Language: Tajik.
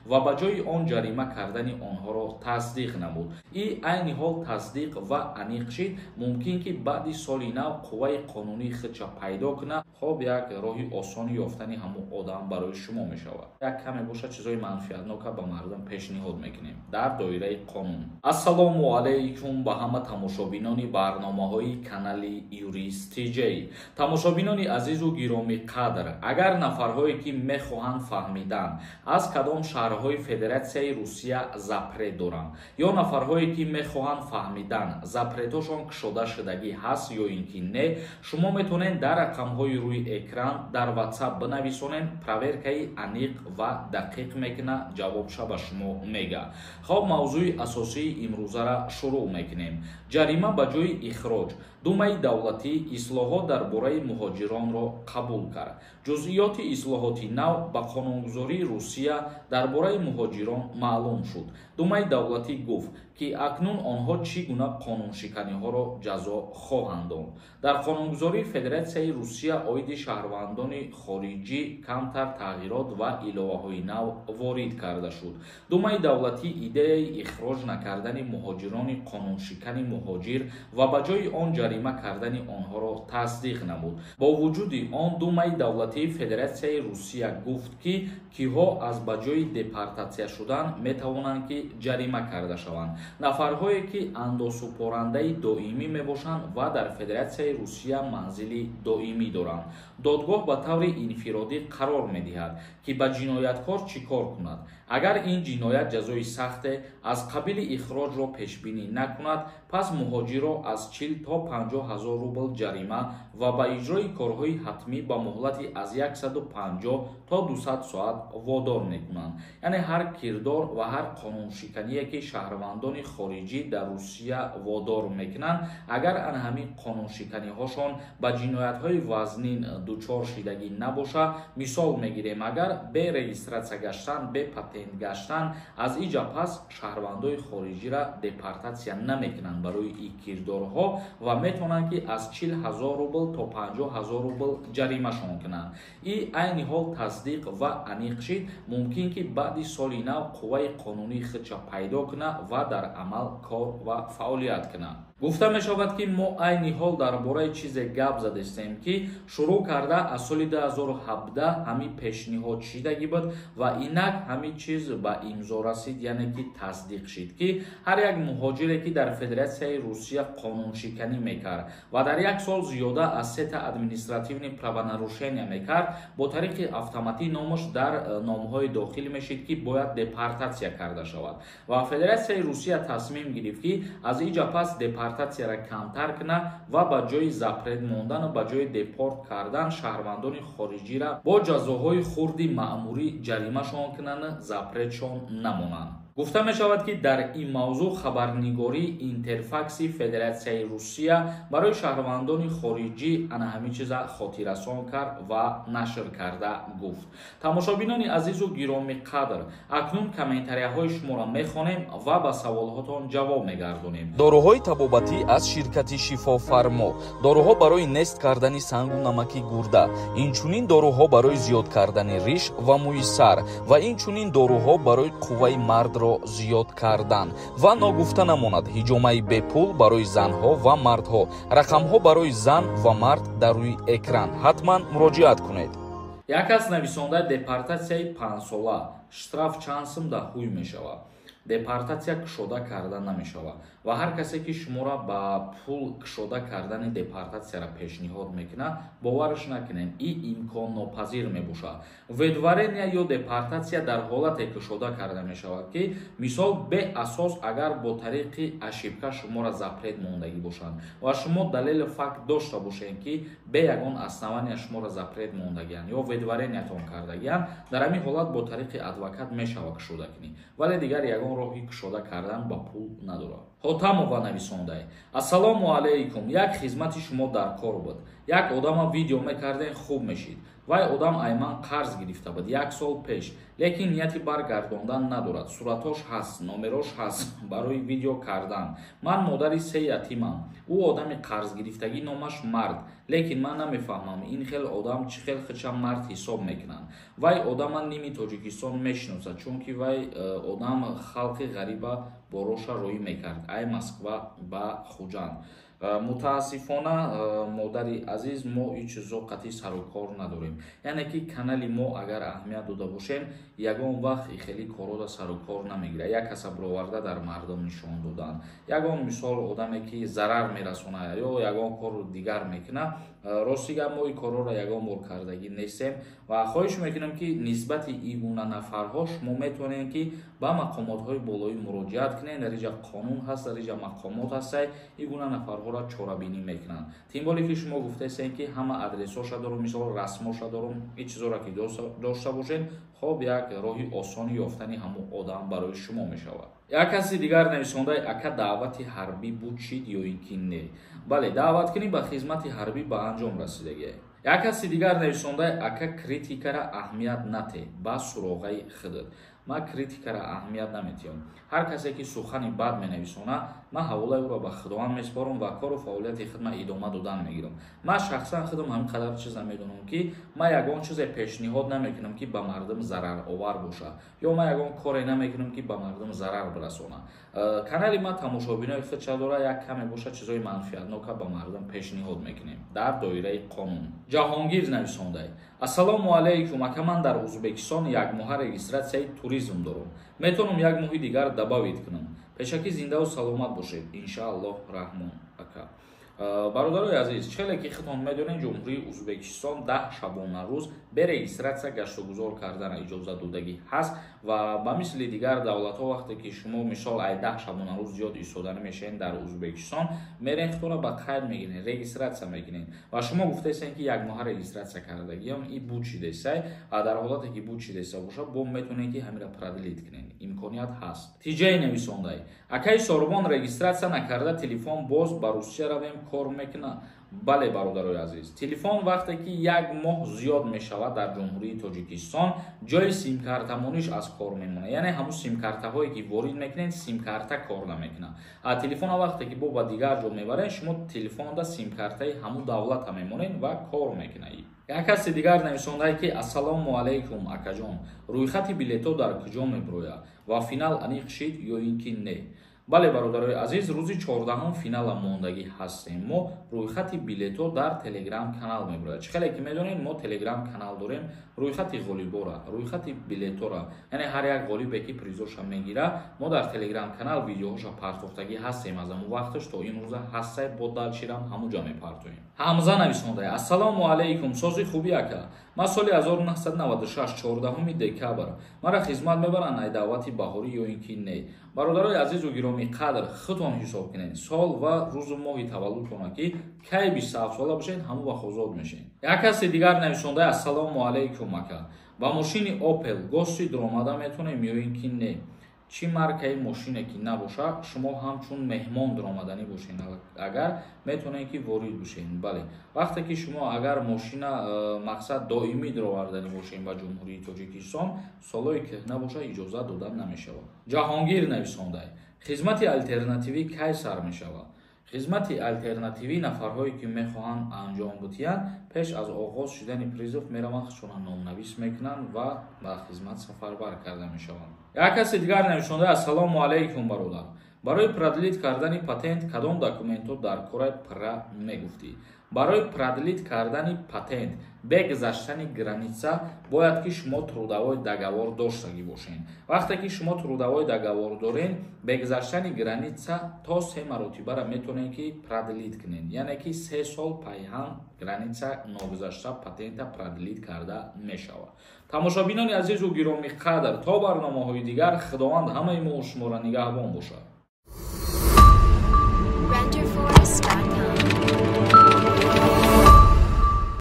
ва ба ҷои он ҷарима кардани онҳоро тасдиқ намуд. И айни ҳол тасдиқ ва аниқ шид. Мумкин ки баъди соли нав қувваи қонунии худша пайдо кунад. Хоб, як роҳи осони ёфтани ҳамон одам барои шумо мешавад. Як каме бошад, чизҳои манфиатнока ба мардум пешниҳод мекунем дар доираи қонун. Ассалому алайкум ба ҳама тамошобинони барномаҳои канали Юрист ТЖ. Тамошобинони азизу гиромӣ қадр, агар нафарҳое ки мехоҳанд фаҳмидан, аз кадом шаҳрҳои Федератсияи Русия запрет доранд, ё нафарҳое ки мехоҳанд фаҳмидан, запретҳошон кушода шудагӣ ҳаст ё ин ки не, шумо метавонед дар рақамҳои рӯи экран дар WhatsApp бинависонед. Проверкаи аниқ ва дақиқ мекунад, ҷавобша ба шумо мега. Хоб, мавзӯи асосии имрӯзара шурӯъ мекунем. Ҷарима ба ҷои ихроҷ. Думаи давлатӣ ислоҳот дар бораи муҳоҷиронро қабул кард. Ҷузъиёти ислоҳоти нав ба қонунгузории Русия дар бораи муҳоҷирон маълум шуд. Думаи давлатӣ гуфт, ки акнун онҳо чӣ гуна қонуншиканиҳоро ҷазо хоҳанд дод. Дар қонунгузории Федератсияи Русия оиди шаҳрвандони хориҷӣ камтар тағйирот ва иловаҳои нав ворид карда шуд. Думаи давлатӣ идеяи ихроҷ накардани муҳоҷирони қонуншикани муҳоҷир ва ба ҷои он ҷарима кардани онҳоро тасдиқ намуд. Бо вуҷуди он, Думаи давлатии Федератсияи Русия гуфт, ки киҳо аз ба ҷои депортатсия шудан метавонанд ки ҷарима карда шаванд. Нафарҳое ки андозсупорандаи доимӣ мебошанд ва дар Федератсияи Русия манзили доимӣ доранд. Додгоҳ ба таври инфиродӣ қарор медиҳад, ки ба ҷинояткор чӣ кор кунад. Агар ин ҷиноят ҷазои сахте аз қабили ихроҷро пешбинӣ накунад, пас муҳоҷирро аз 40 то 50 ҳазор рубл ҷарима ва ба иҷрои корҳои ҳатмӣ ба муҳлати аз 150 то 200 соат водор мекунанд. Яъне ҳар кирдор ва ҳар қонуншикание ки шаҳрвандони хориҷӣ дар Русия водор мекунанд, агар ан ҳамин қонуншиканиҳошон ба ҷиноятҳои вазнин дучор шидагӣ набошад, мисол мегирем, агар бе регистратсия гаштан, бе патент гаштан, аз иҷа пас шаҳрвандои хориҷира депортатсия намекунанд барои ин кирдорҳо ва метавонанд ки аз 40 ҳазор рубл то 50 ҳазор рубл ҷаримашон кунанд. И айни ҳол тасдиқ ва аниқ шид. Мумкин ки баъди соли нав қувваи қонунии худша пайдо кунад ва дар амал кор ва фаъолият кунад. Гуфта мешавад, ки мо айни ҳол дар бораи чизе гап задестем, ки шурӯъ карда аз соли 2017 ҳамин пешниҳод шидагӣ буд ва инак ҳамин чиз ба имзо расид, яъне ки тасдиқ шид, ки ҳар як муҳоҷире ки дар Федератсияи Русия қонуншиканӣ мекард ва дар як сол зиёда аз сета административный правонарушения мекард, бо тариқи автоматӣ номаш дар номҳои дохил мешид, ки бояд депортатсия карда шавад. Ва Федератсияи Русия тасмим гирифт, ки аз иҷа пас депортатсияра камтар кунад ва ба ҷои запрет мондану ба ҷои депорт кардан шаҳрвандони хориҷира бо ҷазоҳои хурди маъмурӣ ҷаримашон кунанд, запретшон намонанд. Гуфта мешавад, ки дар ин мавзӯъ хабарнигории Интерфакси Федератсияи Русия барои шаҳрвандони хориҷӣ ана ҳамин чиза хотиррасон кард ва нашр карда гуфт. Тамошобинони азизу гиромӣ қадр, акнун комментарияҳои шуморо мехонем ва ба саволҳотон ҷавоб мегардонем. Доруҳои табобатӣ аз ширкати Шифофармо. Доруҳо барои нест кардани сангу намаки гурда, инчунин доруҳо барои зиёд кардани риш ва мӯи сар ва инчунин доруҳо барои қувваи мардро зиёд кардан. Ва ногуфта намонад, ҳиҷомаи бепул барои занҳо ва мардҳо. Рақамҳо барои зан ва мард дар рӯи экран. Ҳатман муроҷиат кунед. Як аз нависонда: депортатсияи 5-сола штраф чанд сум да ҳуй мешавад? Депортатсия кушода карда намешавад ва ҳар касе ки шуморо ба пул кушода кардани депортатсияро пешниҳод мекунад, бовараш накунед, ин имконнопазир мебошад. Выдворения ё депортатсия дар ҳолате кушода карда мешавад, ки мисол, беасос агар бо тариқи ошибка шуморо запрет мондагӣ бошанд ва шумо далелу факт дошта бошед, ки бе ягон основания шуморо запрет мондагианд ё выдворениятон кардагианд, дар ҳамин ҳолат бо тариқи адвокат мешавад кушода кунӣ, вале дигар ягон роҳи кушода кардан ба пул надорад. Ҳотамова нависондай: ассалому алайкум, як хизмати шумо дар кор буд. Як одама видео мекардем, хуб мешид. Вай одам ай ман қарз гирифта буд як сол пеш, лекин нияти баргардондан надорад. Суратош ҳаст, номерош ҳаст барои видео кардан. Ман модари се ятимам. Ӯ одами қарзгирифтагӣ номаш мард, лекин ман намефаҳмам ин хел одам чӣ хел хича мард ҳисоб мекунанд. Вай одама ними Тоҷикистон мешиносад, чунки вай одам халқи ғариба бороша роӣ мекард ай Москва ба Хуҷанд. Мутаассифона, модари азиз, мо ин чизо қатъи сарукор надорем. Яъне ки канали мо, агар аҳамият дода бошем, ягон вақт хеле корро сарукор намегирад. Як каса бироварда дар мардум нишон додан, ягон мисол одаме ки зарар мерасонад ё ягон корро дигар мекунад, рости гап, мо ин корҳоро ягон бор кардагӣ нестем ва хоҳиш мекунам, ки нисбати ин гуна нафарҳо шумо метавонед, ки ба мақомотҳои болоӣ муроҷиат кунед. Дар инҷа қонун ҳаст, дар инҷа мақомот ҳастай, ин гуна нафарҳоро чорабинӣ мекунанд. Тем более ки шумо гуфтаестед, ки ҳама адресҳоша дорум, мисол расмоша дорум, ин чизоро ки дошта бошед, хоб, як роҳи осони ёфтани ҳамон одам барои шумо мешавад. Як каси дигар нависондаи: ака, даъвати ҳарбӣ буд чид ё ин ки не? Бале, даъваткунӣ ба хизмати ҳарбӣ ба анҷом расидагӣ. Як каси дигар нависондаи: ака, критикара аҳамият нате, ба суроғаи худат. Ман критикара аҳамият наметиҳам. Ҳар касе ки сухани бад менависонад, ман ҳаволаи ӯро ба Худованд месупорам ва кору фаъолияти худма идома додан мегирам. Ман шахсан худам ҳамин қадар чиза медонам, ки ман ягон чизе пешниҳод намекунам, ки ба мардум зараровар бошад, ё ман ягон коре намекунам, ки ба мардум зарар бирасонад. Канали ман тамошобинои худша дорад, як каме бошад, чизҳои манфиатнока ба мардум пешниҳод мекунем дар доираи қонун. Ҷаҳонгир нависондай: ассалому алайкум, ака, ман дар Узбекистон якмоҳа регистратсияи туризм дорам, метавонам як моҳи дигар добавить кунам? Пешакӣ зиндаву саломат бошед, иншааллоҳ раҳмон, ака. Бародарои азиз, челе ки худтон медонед, Ҷумҳурии Узбекистон 10 шабонарӯз бе регистратсия гаштугузор кардана иҷозат додагӣ ҳаст ва ба мисли дигар давлатҳо, вақте ки шумо мисол ай 10 шабонарӯз зиёд истода намешавед дар Узбекистон, мерен, худтонро ба қайд мегиред, регистратсия мекунед. Ва шумо гуфтаестед, ки як моҳа регистратсия кардагиам и буд шидесай, ва дар ҳолате ки буд шидеса бошад, бо метавонед, ки ҳамира продлить кунед, имконият ҳаст. Тиҷаи нависондай: акаи Сорбон, регистратсия накарда телефон боз ба Русия равем, кор мекунад? Бале, бародарои азиз, телефон вақте ки як моҳ зиёд мешавад дар Ҷумҳурии Тоҷикистон, ҷои симкартамониш аз кор мемонад. Яъне ҳамун симкартаҳое ки ворид мекунед, симкарта кор намекунад. А телефона вақте ки бо ба дигар ҷо мебаред, шумо телефонда симкартаи ҳамун давлата мемонед ва кор мекунад. Як каси дигар нависондае, ки ассалому алайкум, акаҷон, рӯйхати билетҳо дар куҷо мебирояд ва финал аниқ шид ё ин ки не? Бале, бародарои азиз, рӯзи 14-ум финала мондагӣ ҳастем мо. Рӯйхати билетҳо дар Телеграм канал мебирояд. Чӣ хеле ки медонед, мо Телеграм канал дорем. Рӯйхати ғолибора, рӯйхати билетҳора, яъне ҳар як ғолибе ки призоша мегирад, мо дар Телеграм канал видеоҳоша партофтагӣ ҳастем. Аз ҳамун вақташ то имрӯза ҳастай, бо далчирам ҳамун ҷо мепартоем. Ҳамза нависондай: ассалому алайкум, сози хуби, ака? Ман соли 1996, 14 декабр мара хизмат мебаранд ай даъвати баҳорӣ ё ин ки не? Бародарои азизу гиромӣ қадр, худтон ҳисоб кунед сол ва рӯзу моҳи таваллудтона, ки кай 27 сола бошед, ҳамон вақт озод мешед. Як каси дигар нависондай: ассалому алайкум, ака, ба мошини Опел гости дуромада метавонем ё ин ки не? Чӣ маркаи мошине ки набошад, шумо ҳамчун меҳмон дуромаданӣ бошед, агар метавонед, ки ворид бошед. Бале, вақте ки шумо агар мошина мақсад доимӣ дуроварданӣ бошед ба Ҷумҳурии Тоҷикистон, солҳое кӯҳна бошад, иҷозат дода намешавад. Ҷаҳонгир нависондай: хизмати алтернативӣ кай сар мешавад? Хизмати алтернативӣ нафарҳое ки мехоҳанд анҷом бидиҳанд, пеш аз оғоз шудани призыв мераванд, худшона номнавис мекунанд ва ба хизмат сафарбар карда мешаванд. Як каси дигар нависонда: ассалому алайкум, бародар, барои продлить кардани патент кадом документҳо дар корай, пра мегуфтӣ? Барои продлить кардани патент бе гузаштани граница бояд ки шумо трудовой договор доштагӣ бошед. Вақте ки шумо трудовой договор доред, бе гузаштани граница то се маротибара метавонед, ки продлить кунед, яъне ки 3 сол пайҳам граница ногузашта патента продлить карда мешавад. Тамошобинони азизу гиромӣ қадр, то барномаҳои дигар Худованд ҳамаи мо шуморо нигаҳбон бошад. Renderforest.com.